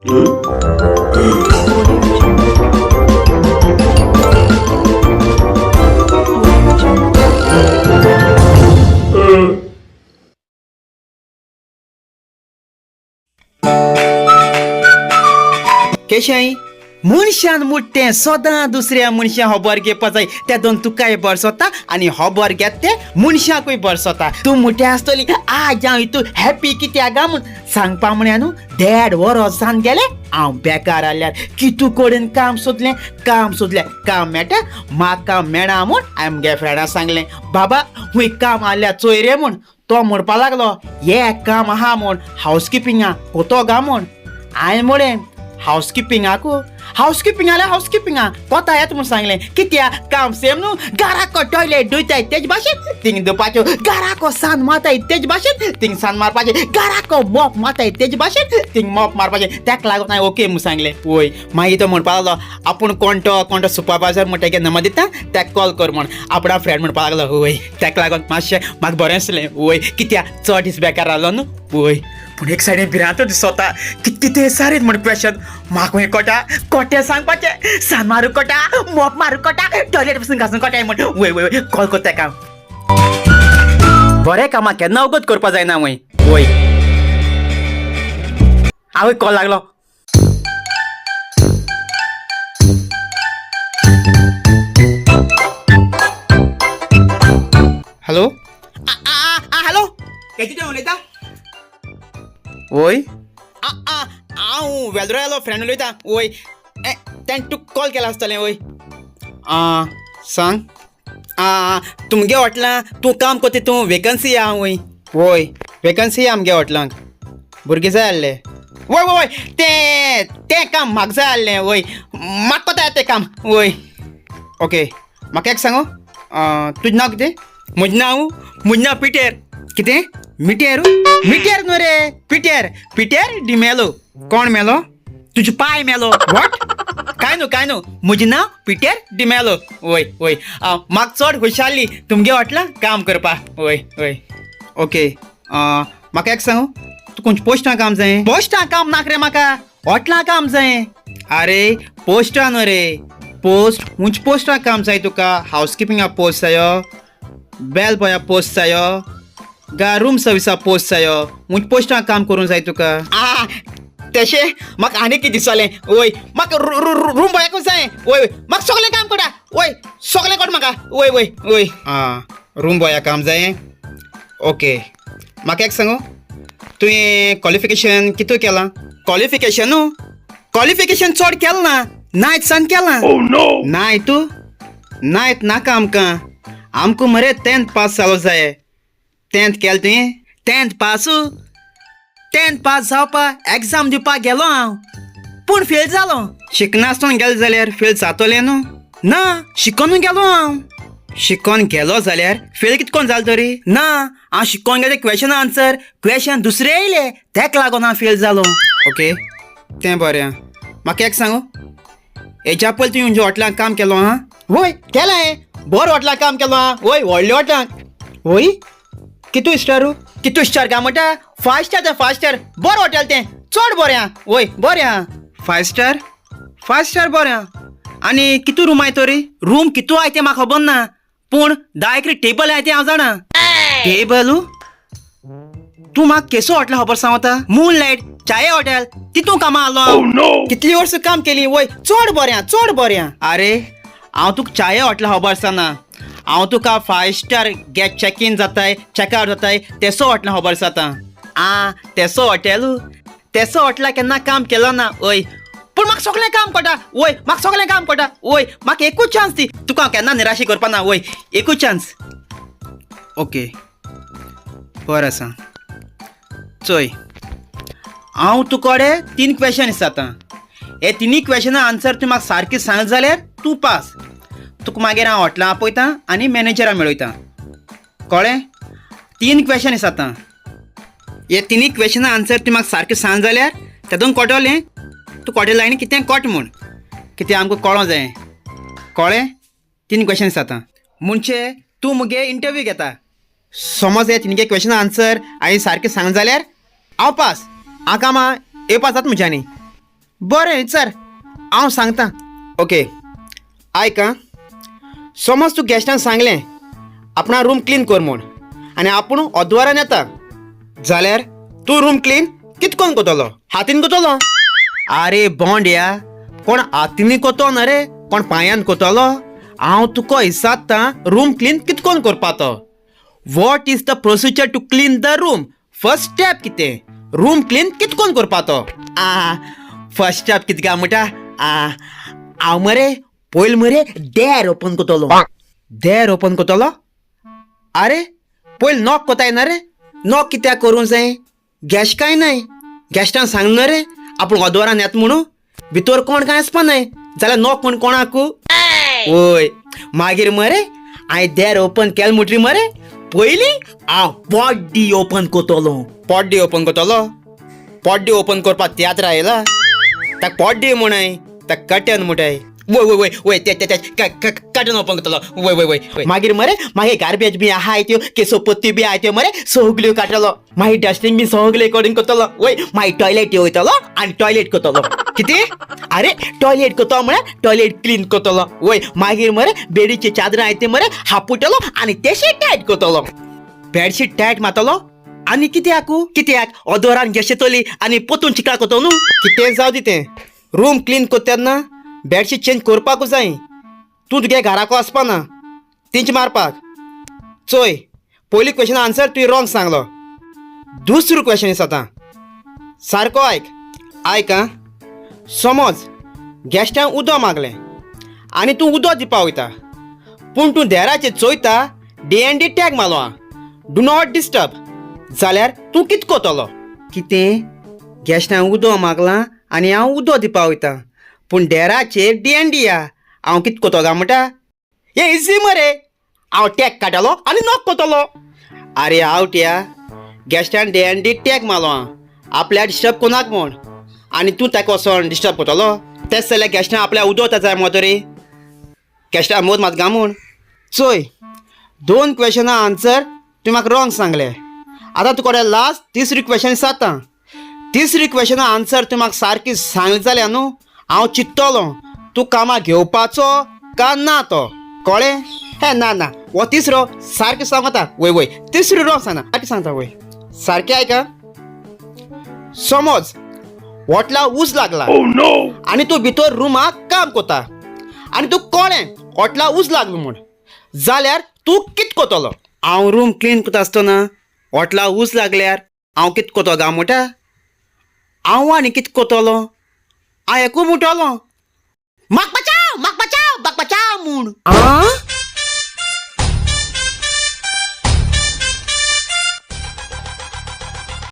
केशें मनशान मुट्टें सदां दुसऱ्या मनशां खबर घेवपा जाय ते दोन तुकाय बरसता आनी खबर घेत ते मनशाकूय बरसता. तूं मुट्टे आसतली आज हांव हितू हॅपी कित्याक गा म्हूण सांगपा म्हळ्या न्हू देड वरसान गेले हांव बेकार आल्यार कितू कडेन काम सोदलें काम सोदलें काम मेळटा म्हाका मेळना म्हूण हांवें म्हगे फ्रेंडा सांगलें बाबा खूंय काम आसल्यार चोय रे म्हूण. तो म्हणपा लागलो हे काम आहा म्हूण हावसकिपिंगा कोतो गा म्हूण. हांवें म्हळें हावसकिपिंगाकू हावसकिपिंग आल्यार हावसकिपिंगा कोता येता म्हूण सांगलें कित्याक काम सेम न्हू घराको टॉयलेट धुयताय तेज भाशेन थिंग धुवपाच्यो घराको सान मारताय तेज भाशेन थिंग सान मारपाचें घराको मोप मारताय तेज भाशेन थिंग मोप मारपाचें तेका लागून हांवें ओके म्हूण सांगलें. वय मागीर तो म्हणपा लागलो आपूण कोण तो कोण तो सुपरवायजर म्हण तेगे नंबर दिता तेका कॉल कर म्हण. आपणा फ्रेंड म्हणपा लागलो वय तेका लागून मातशें म्हाका बरें आसलें. वय कित्याक चड दीस बेकार रावलो न्हू. वय पूण एक सायडीन भिरांतूच दिसता कितें सारीत म्हण क्वेशन म्हाका खंय कोटा कोटे सांगपाचें सान मारूं कोटा मोप मारूं कोटा टॉयलेट पसून घासून कोटाय म्हण. वय वय वय कॉल करता तेका. बरें कामां केन्ना वगत करपा जायना वय. वय आवय कॉल लागलो. हॅलो हॅलो केटी उलयता? वय हांव वेलरोयालो फ्रेंड उलयता. वय तेणें तुका कॉल केला आसतलें. वय आं सांग. आं तुमगे हॉटलां तूं काम करता तूं वेकन्सी आहा वय? वय वेकन्सी आहा आमगे हॉटलांक भुरगे जाय आसले. वय वय वय तें तें काम म्हाका जाय आसलें. वय म्हाका कोता येता तें काम. वय ओके म्हाका एक सांगू तुजें नांव कितें? म्हजें नांव म्हजें नांव पिटेर. कितें मिटेर? मिटेर न्हू रे पिटेर पिटेर डिमेलो. कोण मेलो? तुजो पाय मेलो. What? काय न्हू काय न्हू म्हजें नांव पिटेर डिमेलो. वय वय म्हाका चड खुशाली तुमगे हॉटलां काम करपा. वय वय ओके म्हाका एक सांगू तूं खंयच्या पोस्टां काम जाय? पोस्टां काम नाका रे म्हाका हॉटलां काम जाय. आरे पोस्टां न्हू रे पोस्ट खंयच्या पोस्टां काम जाय तुका? हावसकिपिंगा पोस्ट जायो बेल बॉया पोस्ट जायो गा रूम सर्विसा पोस्ट जायो? खंयच्या पोस्टां काम करूंक जाय तुका? आ तशें म्हाका आनी कितें दिसलें. वय म्हाका रूम बॉयाकूच जाय. वय वय म्हाका सगळें काम कोटा. वय सगळें कोटा म्हाका. वय वय वय आं रूम बॉया काम जाय. ओके म्हाका एक सांगू तुवें क्वॉलिफिकेशन कितू केलां? क्वॉलिफिकेशन क्वॉलिफिकेशन चड केलें ना नायत सान केलां. नाय तूं नायत नाका आमकां आमकां मरे टेंथ पास जालो जाय. टेंथ केलें तुवें? टेंथ पास टेंथ पास जावपा एग्जाम दिवपाक गेलो हांव पूण फेल जालो. शिकनासतना गेलें जाल्यार फेल जातलें न्हू? ना शिकोनू गेलो हांव. शिकोन गेलो जाल्यार फेल कितकोन जालो तरी? ना हांव शिकोन गेलें क्वेशन आन्सर क्वेशन दुसरे येयले तेका लागून हांव फेल जालो. ओके तें बरें आहा. म्हाका एक सांगू हेच्या पयलीं तुवें खंयच्या हॉटलांत काम केलो आहा? वय केलें बरें हॉटलांत काम केलो आहा. वय व्हडल्या हॉटलांत. वय कितू स्टार? कितू स्टार काय म्हणटा? फायव स्टार तें फायव स्टार बरें हॉटेल तें चड बरें आहा. वय बरें आहा फायव स्टार फायव स्टार बरें आहा. आनी कितू रूम आहाय तरी? रूम कितू आहाय तें म्हाका खबर ना पूण 10 एकरी टेबल आहाय तें हांव जाणा. टेबल? तूं म्हाका केसो हॉटेल खबर सांगता? मून लायट चाये हॉटेल तितू कामां आसलो हांव. कितलीं वर्सां काम केलीं. वय चड बरें आहा चड बरें आहा. आरे हांव तुका चाये हॉटेल खबर आसना हांव तुका five star gate check in जाताय चॅक आवट जाताय तेसो हॉटेल खबर आसा. आं तेसो हॉटेल तेसो हॉटेला केन्ना काम केलो ना. वय पूण म्हाका सगळें काम कोटा. वय म्हाका सगळें काम कोटा. वय म्हाका एकूच चान्स दी तुका हांव केन्ना निराशी करपा ना. वय एकूच चान्स. ओके बरें आसा. चोय हांव तुकडे 3 क्वेशन विचारता हे तिनूय क्वेशना आन्सर तूं म्हाका सारकें सांगलें जाल्यार तूं पास. तुका मागीर हांव हॉटलां आपयता आनी मॅनेजरा मेळयता. कळ्ळें? 3 क्वेशन विचारता हे तिनूय क्वेशना आन्सर तूं म्हाका सारकें सांग जाल्यार तेतून कळटलें तूं कोटे लायनी कितें कोट म्हूण कितें आमकां कळों जाय. कळ्ळें? 3 क्वेशन विचारता म्हणजे तूं मुगे इंटरव्यू घेता समज हे तिनगे क्वेशन आन्सर हांवें सारकें सांगलें जाल्यार हांव पास. हांव कामां येवपा जाता म्हज्यांनी. बरें विचार, हांव सांगता. ओके आयक आं, समज तूं गॅस्टान सांगलें आपणा रूम क्लीन कर म्हूण आनी आपूण अद्वारान येता जाल्यार तूं रूम क्लीन कितकोन कोतलो? हातीन कोतलो? आरे बोंड्या, कोण हातीन कोतो ना रे, कोण पांयान कोतलो? हांव तुका विचारता रूम क्लीन कितकोन करपा तो. What is the procedure to clean the room? First step कितें? रूम क्लीन कितकोन करपा तो? आ, फर्स्ट स्टेप कितें काय म्हणटा? आ, हांव मरे पयल मरे देर ओपन करतलो. देर ओपन करतलो? आरे पयल नॉक कोताय ना रे. नॉक कित्याक करूंक जाय? गॅश काय नाय गॅस्टान सांगलें ना रे आपूण अदवारान येता म्हणून. भितर कोण काय आसपा नाय जाल्यार नॉक कोण कोणाकू? वय, मागीर मरे हांवें देर ओपन केलें म्हणटरी मरे पयलीं हांव पॉड्डी ओपन करतलो. पॉड्डी ओपन करतलो? पॉड्डी ओपन करपाक तियात्र आयला? ताका पॉड्डी म्हणय, ताका कटन म्हणटाय. वय वय वय वय, ते ते कटन ओपन करतलो. वय वय वय. मागीर मरे मागीर गार्बेज बी आहाय त्यो, केसो पत्ती बी आहाय त्यो मरे सगल्यो काडटलो. मागीर डस्टिंग बी सगळे कडेन करतलो. वय, मागीर टॉयलेट वयतलो आनी टॉयलेट करतलो. कितें? आरे टॉयलेट करतलो म्हळ्यार टॉयलेट क्लीन करतलो. वय, मागीर मरे बेडीचे चादरां आहाय ते मरे हापुटलो आनी तेशें टायट करतलो. बेडशीट टायट मारतलो आनी कित्याकू? कित्याक अदोरान गेशेतली आनी पोतून चिकला करतलो न्हू. कितें जावं दी तें, रूम क्लीन करता तेन्ना बेडशीट चेंज करपाकूच जाय. तूं तुगे घराको वचपाना तिंच मारपाक. चोय, पयली क्वेश्चन आन्सर तुवें रॉंग सांगलो. दुसरो क्वेश्चन आसा आतां, सारको आयक. आयक आं, समज गॅस्टान उदक मागलें आनी तूं उदक दिवपा वयता, पूण तूं देराचेर चोयता डी एन डी टॅग मारलो आहा, do not disturb, जाल्यार तूं कित कोतलो? कितें? गॅस्टान उदक मागलां आनी हांव उदक दिवपा वयता, पूण देराचेर डी एन डी आहा, हांव कित कोतो काय म्हणटा? हे इजी मरे, हांव टॅग काडटलो आनी नॉक कोतलो. आरे आवट्या, गॅस्टान डी एन डी टॅग मारलो आहा आपल्या डिस्टर्ब कोणाक म्हूण, आनी तूं ताका वचोन डिस्टर्ब कोतलो? तेच जाल्यार गॅस्टान आपल्या उदक जाय मो तरी गॅस्टा मोद मात गा म्हूण. चोय, दोन क्वेश्चना आन्सर तुवें म्हाका रॉंग सांगले. आतां तुका लास्ट तिसरी क्वेश्चन जाता. तिसरी क्वेश्चना आन्सर तुवें म्हाका सारकी सांगली जाल्यार न्हू हांव चिंत्तलो तूं कामाक घेवपाचो का ना तो. कळ्ळें? हे ना ना, हो तिसरो सारकें सांग आतां. वय वय, तिसरो रॉंग सांगना, सारकें सांगता. वय, सारकें आयका. समज वॉटला ऊस लागला आनी तूं भितर रुमाक काम कोता आनी तूं कळ्ळें वॉटला ऊस लागलो म्हूण, जाल्यार तूं कित कोतलो? हांव रूम क्लीन करता आसतना वॉटला ऊस लागल्यार हांव कित कोतो गा म्हणटा? हांव आनी कित कोतलो? हांव एकू म्हणटलो, म्हाक बचाव, म्हाक बचाव, म्हाक बचाव म्हूण. आं.